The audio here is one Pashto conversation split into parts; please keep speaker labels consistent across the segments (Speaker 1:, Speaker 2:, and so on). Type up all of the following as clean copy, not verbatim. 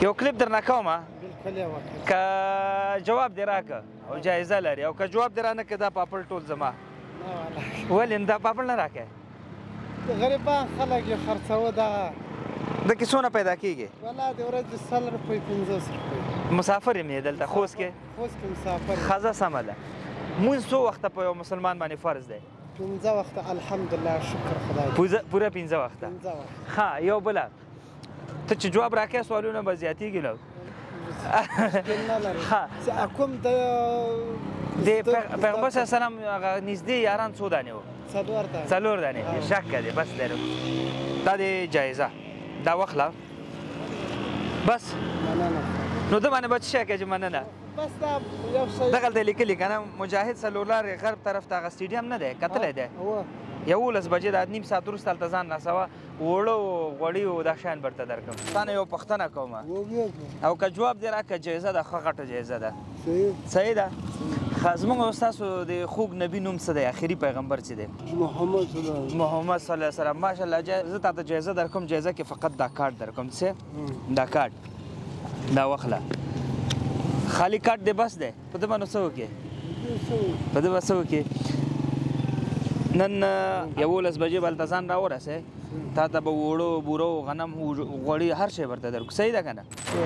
Speaker 1: یو کلیپ درنه کوم.
Speaker 2: بالکل یې وکړه.
Speaker 1: که جواب دې راکړه او جایزه لري، او که جواب دې رانه کړه دا پاپړ ټول زما.
Speaker 2: نه والا.
Speaker 1: ولې دا پاپړ نه راکړې؟
Speaker 2: غریبان خلک یې خرڅوه دغه.
Speaker 1: د کې څونه پیدا کېږي؟
Speaker 2: والا د ورځې 100 روپۍ 50 روپۍ.
Speaker 1: مسافر یم دلته خوست کې؟
Speaker 2: خوست کې مسافر.
Speaker 1: ښځه سمه ده. مونځ څو وخته په یو مسلمان باندې فرض دی؟
Speaker 2: 5 وخته الحمدلله شکر خدای.
Speaker 1: پوره 5 وخته.
Speaker 2: 5 وخته.
Speaker 1: ښه یو بله ته چې جواب راکړې سوالونه به زیاتېږي نو.
Speaker 2: مشکل نه لري.
Speaker 1: ښه
Speaker 2: کوم د
Speaker 1: پیغمبر صلی الله علیه وسلم هغه نږدې یاران څو دانې وو؟
Speaker 2: 4 دانې.
Speaker 1: 4 دانې. شک دی بس لرو. دا د جایزه دا واخله بس.
Speaker 2: مننه.
Speaker 1: نو ده باندې به څه شی کوې چې مننه؟
Speaker 2: بس دا یو شی
Speaker 1: دغلته لیکلي که نه مجاهد څلور لارې غرب طرف ته هغه سټېډیم نه دی کتلی دی؟ 11 بجې دا نیم ساعت وروسته هلته ځان رسوه، اوړه او غوړي او دا شیان برته درکړم. تا نه یو پوښتنه کوم او که جواب دې راکړه جایزه ده، ښه غټه جایزه ده. صحیح ده؟ ښه زموږ او ستاسو د خوږ نبي نوم څه دی؟ اخري پیغمبر څه دی؟
Speaker 2: محمد صلی الله علیه
Speaker 1: محمد صلی الله علیه وسلم. ماشاءالله. زه تا ته جایزه درکوم، جایزه کې فقط دا کارت درکوم. څه؟ دا کارت دا واخله، خالي کارت دې بس دی. په ده باندې څه وکړې؟ په ده به څه وکړې؟ نن 11 بجې به هلته ځان راورسې، تا ته به اوړه بوره غنم غوړي هر شی ورته درکړو. صحیح ده که نه؟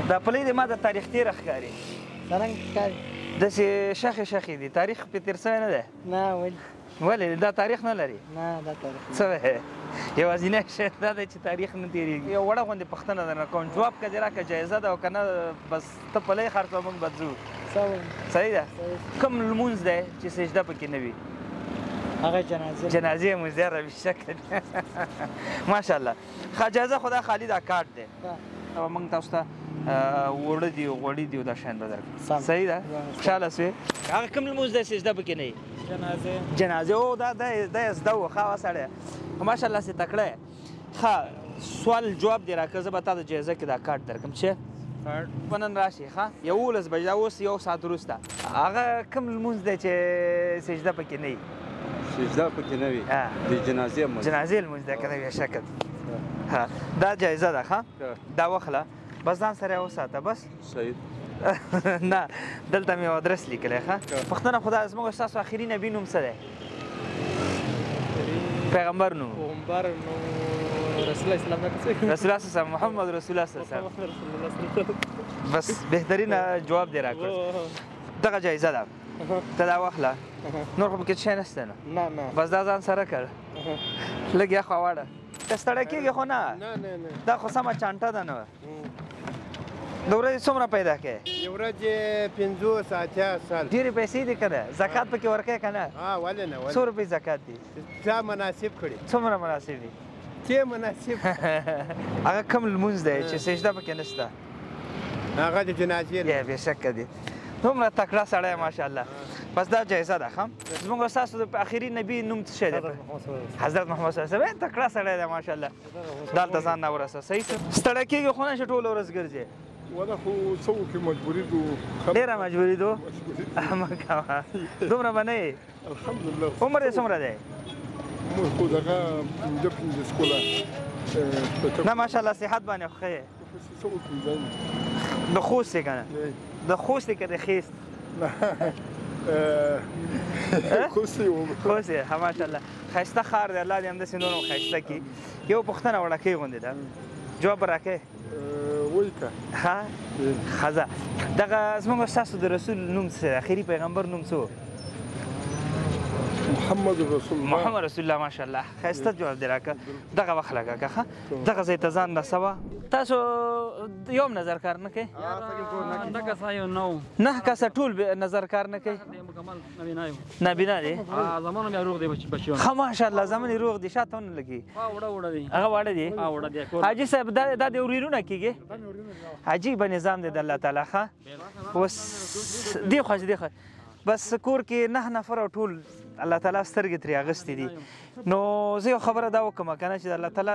Speaker 1: دا پلۍ دې ما د تاریخ تېره ښکاري.
Speaker 2: څرنګه ښکاري؟
Speaker 1: داسې شخې شخې دي، تاریخ پرې تېر سوی نه دی؟
Speaker 2: نه. ولې؟
Speaker 1: ولې دا تاریخ نه لري؟
Speaker 2: نه دا تاریخ
Speaker 1: څه وایې؟ یوازینی شی دا دی چې تاریخ نه تېرېږي. یو وړه غوندې پوښتنه درنه کوم، جواب که دې راکړه جایزه ده او که نه بس ته پلۍ خرڅوه موږ به ځو. صحیح ده؟ کوم لمونځ دی چې سجده پکې نه وي؟
Speaker 2: هغه جنازې.
Speaker 1: جنازې لمونځ دی روي شکل. ماشاءالله. ښه جایزه خو دا خالي دا کارت دی. او موږ تاسو ته اوړه دي غوړي دي او دا شیان به درکړو. صحیح ده؟ خوشحاله سوې؟ هغه کوم لمونځ دی سجده پکې نه وي؟
Speaker 2: جنازې.
Speaker 1: جنازې. او دا دا زده و. ښه سړی خو ماشاءالله سې تکړه یې. ښه سوال جواب دې راکړه، زه به تا د جایزه کې دا کارت درکړم. چې به نن راشي. ښه 11 بجې، دا اوس یو ساعت وروسته. هغه کوم لمونځ دی چې سجده پکې نه وي؟
Speaker 3: سجده پکې نه وي؟ د جنازې لمونځ.
Speaker 1: جنازې لمونځ دی که نه وي شکل. ها دا جایزه ده. ښه دا واخله بس ځان سره یې وساته بس.
Speaker 3: صحیح.
Speaker 1: نه دلته مې یو ادرس لیکلی. ښه پوښتنه خو دا زموږ ستاسو اخري نبي نوم څه دی؟ پیغمبر نوم.
Speaker 4: پیغمبر نوم رسول الله اسلام.
Speaker 1: رسول الله صلی محمد رسول الله صلی الله علیه وسلم. بس بهترین جواب دې راکړ. دغه جایزه ده، ته دا واخله. نور خو پکې څه شی نشته نو؟
Speaker 2: نه نه.
Speaker 1: بس دا ځان سره کړه، لږ یې خوا واړه. ته ستړی کېږې خو نه؟
Speaker 2: نه نه نه.
Speaker 1: دا خو سمه چانټه ده نو. د ورځې څومره پیدا کوې؟
Speaker 2: یو ورځې 50 80 100.
Speaker 1: ډېرې پیسې دي که نه؟ زکات پکې ورکوې که نه؟
Speaker 2: ها ولې نه.
Speaker 1: څو روپۍ زکات دي؟
Speaker 2: چا مناسب کړي.
Speaker 1: څومره مناسب دي؟
Speaker 2: چې مناسب.
Speaker 1: هغه کوم لمونځ دی چې سجده پکې نشته؟
Speaker 2: هغه د جنازې.
Speaker 1: بېشکه دی. دومره تکړه سړی ماشاءالله. بس دا جایزه ده. ښه زموږ ستاسو د اخري نبي نوم څه شی دی؟ حضرت محمد صلی الله علیه وسلم. تکړه سړی دی ماشاءالله. دلته ځان نه ورسوه. صحیح ستړی کېږي خو نه چې ټوله ورځ ګرځې؟
Speaker 5: ولا خو څه وکړي مجبوري دو.
Speaker 1: ډېره مجبوري دو؟ مه کوه دومره به نه یې.
Speaker 5: الحمدلله.
Speaker 1: عمر دې څومره دی؟
Speaker 5: عمر خو دغه 55 کاله.
Speaker 1: نه ماشاءالله صحت باندې خو ښه یې.
Speaker 5: څه وکړي ځان
Speaker 1: د خوست یې که نه؟ د خوست یې که د خیست؟
Speaker 5: خوست یې.
Speaker 1: خوست یې. ښه ماشاءالله ښایسته ښار دی، الله دې همداسې نور هم ښایسته کړي. یو پوښتنه وړکۍ غوندې ده، جواب به راکړې؟
Speaker 5: وایي که.
Speaker 1: ښه ښه دغه زموږ ستاسو د رسول نوم څه دی؟ اخري پیغمبر نوم څه و؟
Speaker 5: محمد رسول الله.
Speaker 1: محمد رسول الله. ماشاءالله ښایسته جواب دې راکړه. دغه واخله کاکا. ښه دغه ځای ته ځان رسوه. تاسو یو هم نظر کار نه کوئ؟
Speaker 4: نه کسه یو نو.
Speaker 1: نه کسه ټول نظر کار نه کوي؟
Speaker 4: مکمل نابینا یو.
Speaker 1: نابینا دی؟
Speaker 4: زمونږ بیا روغ دی بچیان.
Speaker 1: ښه ماشاءالله زمونږ روغ دي، شاته ونه لګي.
Speaker 4: وړه وړه دي.
Speaker 1: هغه واړه دي؟
Speaker 4: وړه دي.
Speaker 1: حاجي صاحب دا د ورېرونه کېږي؟ عجیبه نظام دی د الله تعالی. ښه اوس دې خوا دې خوا بس کور کې 9 نفر او ټول الله تعالی سترګې ترې اخیستې دي. نو زه یو خبره دا وکړم که نه چې د الله تعالی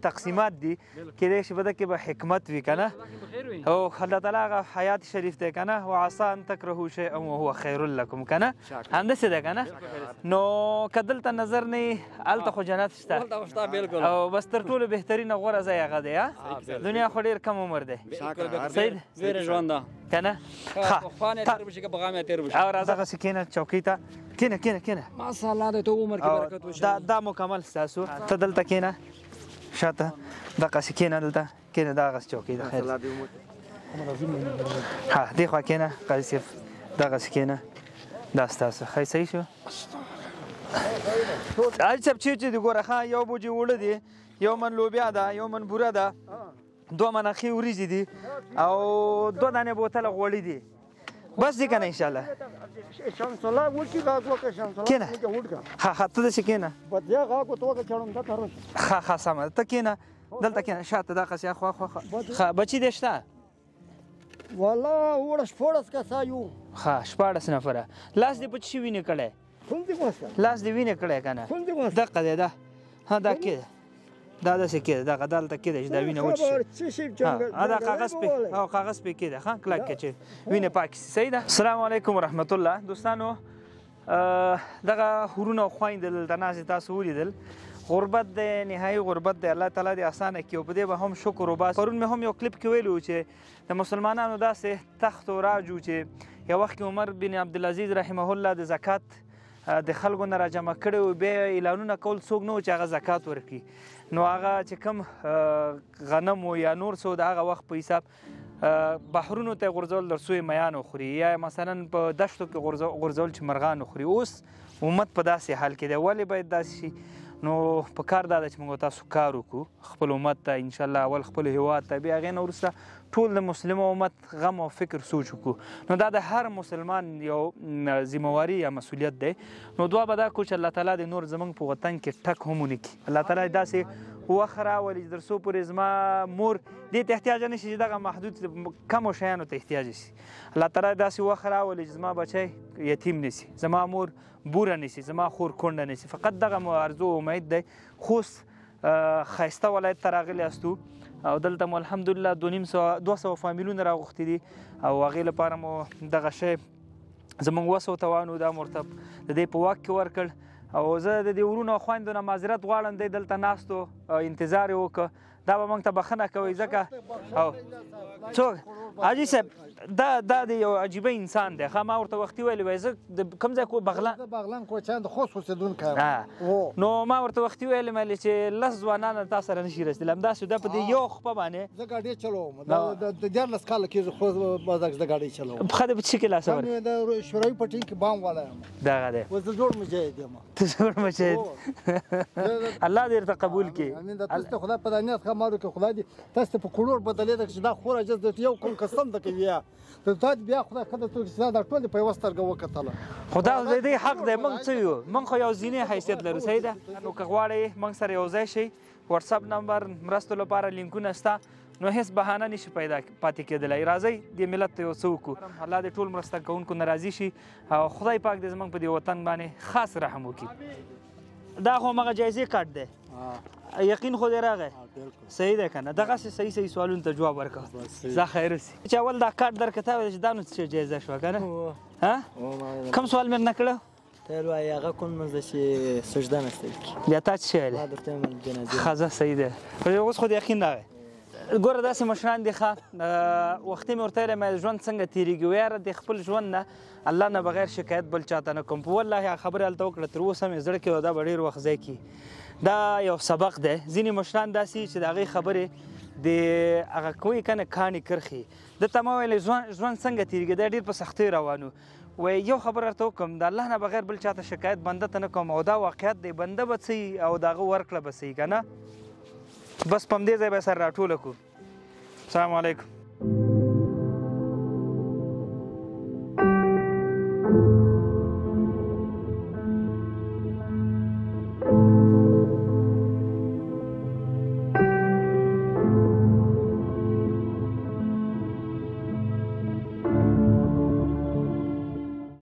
Speaker 1: تقسیمات دي، کېدای شي په ده کې به حکمت وي که نه. او الله تعالی هغه حیات شریف دی که نه، وعسا ان تکرهو شیئا وهو خیر لکم که نه، همداسې ده که نه؟ نو که دلته نظر نه وي هلته خو جنت شته او بس تر ټولو بهترینه غوره ځای هغه دی. دنیا خو ډېر کم عمر دی، صحیح
Speaker 4: دی ژوند ده
Speaker 1: که نه؟ او راځه دغسې کښېنه چوکۍ ته، کښېنه کښېنه کښېنه.
Speaker 4: ماشاءالله دی ته عمر کې برکت وشي.
Speaker 1: دا مکمل ستاسو، ته دلته کښېنه شاته دقسې کښېنه، دلته کښېنه، دغسې چوکۍ ده. خیر ها دې خوا کښېنه قاضي صاحب، دغسې کښېنه، دا ستاسو. ښه صحیح شو حاجي صاحب؟ چې دي ګوره ښه، یو بوجۍ اوړه دي، یو من لوبیا ده، یو من بوره ده، 2 منه ښې وریجې دي او 2 دانې بوتله غوړي دي. بس دي که نه انشاءالله؟ کښېنه. ښه ښه ته داسې کښېنه. ښه ښه سمه ده، ته کښېنه دلته کښېنه شاته دغسې اخوا اخوا. ښه بچي دې شته؟
Speaker 2: والله وړه 16 کسه یو.
Speaker 1: ښه 16 نفره. لاس دې په څه شي وینې کړی؟ لاس دې وینې کړی که نه؟ دقه دی ده، ها دا کښېده، دا داسې کېده، دغه دلته کېده چې دا وینه وچه شي. دا کاغذ پې، او کاغذ پې کېده، ښه کلک کې چې وینه پاکې شي. صحیح ده. السلام علیکم ورحمت الله. دوستانو دغه ورونه او خویندې دلته ناستې تاسو ولیدل. غربت دی، نهایي غربت دی، الله تعالی دې اسانه کړي او په دې به هم شکر وباسو. پرون مې هم یو کلیپ کې ویلي و چې د مسلمانانو داسې تخت و راج و چې یو وخت کې عمر بن عبدالعزیز رحمه الله د زکات د خلکو نه راجمع کړی و، بیا اعلانونه کول، څوک نه و چې هغه زکات ورکړي. نو هغه چې کوم غنم و یا نور څه د هغه وخت په حساب بحرونو ته غورځول تر څو یې میان وخوري، یا مثلا په دښتو کې غورځول چې مرغان وخوري. اوس امت په داسې حال کې دی، ولې باید داسې شي؟ نو په کار دا ده چې موږ تاسو کار وکړو خپل امت ته انشاءالله، اول خپل هیواد ته، بیا هغې نه وروسته ټول د مسلم امت غم او فکر سوچ وکړو. نو دا د هر مسلمان یو ذمهواري یا مسؤلیت دی. نو دعا به دا کوو چې الله تعالی دې نور زموږ په وطن کې ټک هم ونه کړي. الله تعالی داسې وخت راولي چې تر څو پورې زما مور دې ته احتیاج نه شي چې دغه محدود کمو شیانو ته احتیاج شي. الله تعالی داسې وخت راولي چې زما بچی یتیم نه شي، زما مور بوره نه شي، زما خور کونډه نه شي. فقط دغه مو ارزو او امید دی. خوست ښایسته ولایت ته راغلي یاستو او دلته مو الحمدلله 250 فامیلونه راغوښتي دي او هغې لپاره مو دغه شی زموږ وس او توان و، دا مو ورته د دې په واک کې ورکړ. او زه د دې ورونو او خویندو نه معذرت غواړم، دی دلته ناست و انتظار یې وکړ، دا به موږ ته بخښنه کوئ ځکه او څوک حاجي صاحب دا د یو عجیبه انسان دی. ښه ما ورته وختي ویلي وای زه د کوم ځای کو بغلان،
Speaker 2: بغلان کوچیان د خوست اوسېدونکی یم.
Speaker 1: نو ما ورته وختي ویلي مې چې 10 ځوانان تا سره نه شي رسېدلی، همداسې ده په دې یو خپه باندې
Speaker 2: زه ګاډۍ چلوم، د 13 کاله کېږي خوست بازار کې زه ګاډۍ چلوم.
Speaker 1: پښه دې په څه کې لاسه ورکړه؟
Speaker 2: د شوروي په ټیم کې بام والا یم.
Speaker 1: دغه دی.
Speaker 2: اوس زه زوړ مجاهد یم.
Speaker 1: ته زوړ مجاهد، الله دې درته قبول کړي.
Speaker 2: امین. دا تاسو ته خدای په دانیت ښه مالو کې خدای دې تاسو ته په کړور بدلې ده چې دا خور عجز د یو کوم قسم د کوي ته تا بیا خدای ښه درته چې دا ټول په یوه سترګه وکتله.
Speaker 1: خو دا د دې حق دی، موږ څه یو، موږ خو یو ځینې حیثیت لرو. صحیح ده. نو که غواړئ موږ سره یو ځای شئ، واتساپ نمبر مرستو لپاره لینکونه شته، نو هیڅ بهانه نشي پیدا پاتې کېدلی. راځئ دې ملت ته یو څه وکړو. الله دې ټول مرسته کوونکو نه راضي شي او خدای پاک دې زموږ په دې وطن باندې خاص رحم وکړي. دا خو هماغه جایزې کارت دی، یقین خو دې راغی؟ صحیح ده که نه؟ دغسې صحیح صحیح سوالونو ته جواب ورکړه. ځه خیر اوسې. چې اول دا کارت درکړه تا ویل چې دا نو څه جایزه شوه که نه؟ ها کوم سوال مې نه کړو؟
Speaker 6: ته وایې هغه کوم لمونځ دی چې سجده نشته پکې؟
Speaker 1: بیا تا څه شی ویلې؟
Speaker 6: ما درته ویل جنازې.
Speaker 1: ښه ځه صحیح ده. خو اوس خو دې یقین راغی. ګوره داسې مشران دي ښه، وختي مې ورته ویلی مې ژوند څنګه تېرېږي، ویاره د خپل ژوند نه الله نه بغیر شکایت بل چاته نه کوم. په والله هغه خبرې هلته وکړه، تر اوسه مې زړه کې دا به ډېر وخت ځای کړي. دا یو سبق دی. ځینې مشران داسې چې د هغې خبرې د هغه کوی که نه کاڼي کرښې. ده ته ما ویلې ژوند څنګه تېرېږي، دی ډېر په سختۍ روان و. وایي یو خبره درته وکړم، د الله نه بغیر بل چاته شکایت بنده ته نه کوم، او دا واقعیت دی، بنده به څه او د هغه ورکړه به څه که نه. بس په همدې ځای به سره راټوله کړو. السلام علیکم.